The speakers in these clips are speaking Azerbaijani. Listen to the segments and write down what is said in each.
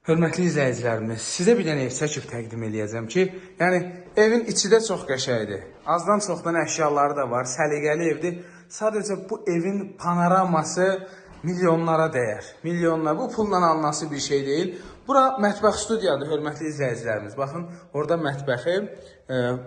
Hörmətli izləyicilərimiz, sizə bir dənə ev çəkib təqdim eləyəcəm ki, yəni evin içi də çox qəşəngdir. Azdan çoxdan əşyaları da var, səliqəli evdir. Sadəcə bu evin panoraması milyonlara dəyər. Milyonlar. Bu pulla alınası bir şey deyil. Bura mətbəx studiyadır, hörmətli izləyicilərimiz. Baxın, orada mətbəxi,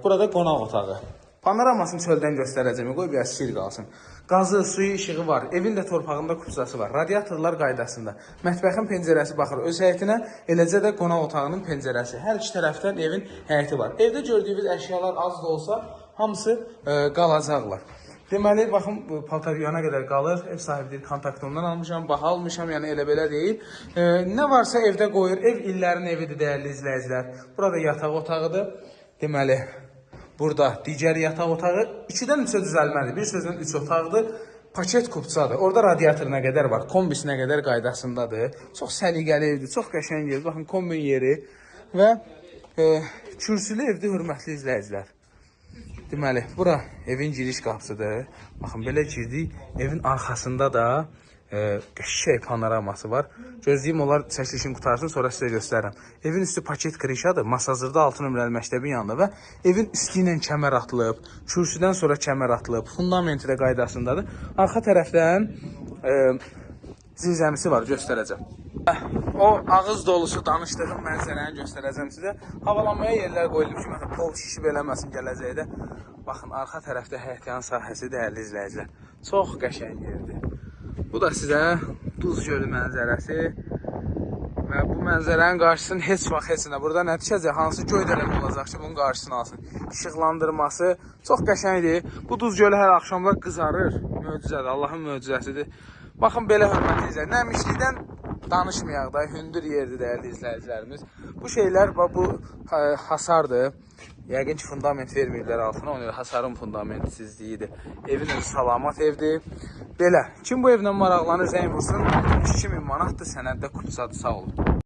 burada qonaq otağı. Panoramasını çöldən göstərəcəm. Qoy biraz sir qalsın. Qazı, suyu, işığı var. Evin də torpağında kupçası var. Radiatorlar qaydasında. Mətbəxin pəncərəsi baxır öz həyətinə, eləcə də qonaq otağının pəncərəsi. Hər iki tərəfdən evin həyəti var. Evdə gördüyünüz əşyalar az da olsa hamısı qalacaqlar. Deməli, baxın, bu paltar yuyana qədər qalır. Ev sahibi deyir, kontaktı ondan almışam, baha almışam, yəni elə belə deyil. Nə varsa evdə qoyur. Ev illərin evidir, dəyərli izləyicilər. Burada yataq otağıdır. Deməli, burada digər yataq otağı 2-dən 3-ə düzəlməli. Bir sözlə 3 otaqdır. Paket kupçadır. Orada radiatoruna qədər var, kombisinə qədər qaydasındadır. Çox səliqəli evdir, çox qəşəng evdir. Baxın, kombin yeri və kürsülü evdir, hörmətli izləyicilər. Deməli, bura evin giriş qapısıdır. Baxın, belə girdik. Evin arxasında da qəşəng panoraması var. Gözləyim onlar çəkilişin qurtarsın, sonra sizə göstərirəm. Evin üstü paket krişadır. Masazırda 6 nömrəli məktəbin yanında və evin üstü ilə kəmər atılıb, kürsüdən sonra kəmər atılıb, fundamenti də qaydasındadır. Arxa tərəfdən zirzəmisi var, göstərəcəm. O ağız dolusu danışdığım mənzərəni göstərəcəm sizə. Havalanmaya yerlər qoyulub ki, məsələn, pol şişib eləməsin gələcəkdə. Baxın, arxa tərəfdə həyətyan sahəsi, dəyərli izləyicilər. Çox qəşəng yerdir. Bu da sizə Duz gölü mənzərəsi. Və bu mənzərənin qarşısını heç vaxt heç nə. Burada nə düşəcək, hansı göydələn olacaq ki, bunun qarşısını alsın. İşıqlandırması çox qəşəngdir. Bu Duz gölü hər axşamlar qızarır. Möcüzədir, Allahın möcüzəsidir. Baxın belə, hörmətli izləyicilər. Nəmişlikdən danışmayaq da, hündür yerdir, dəyərli izləyicilərimiz. Bu şeylər bax bu hasardır. Yəqin ki, fundament verməyiblər altına, ona görə hasarın fundamentsizliyidir. Evin özü salamat evdir. Belə, kim bu evlə maraqlanır, zəng vursun. 2000 manatdır, sənəddə kupçadır, sağ olun.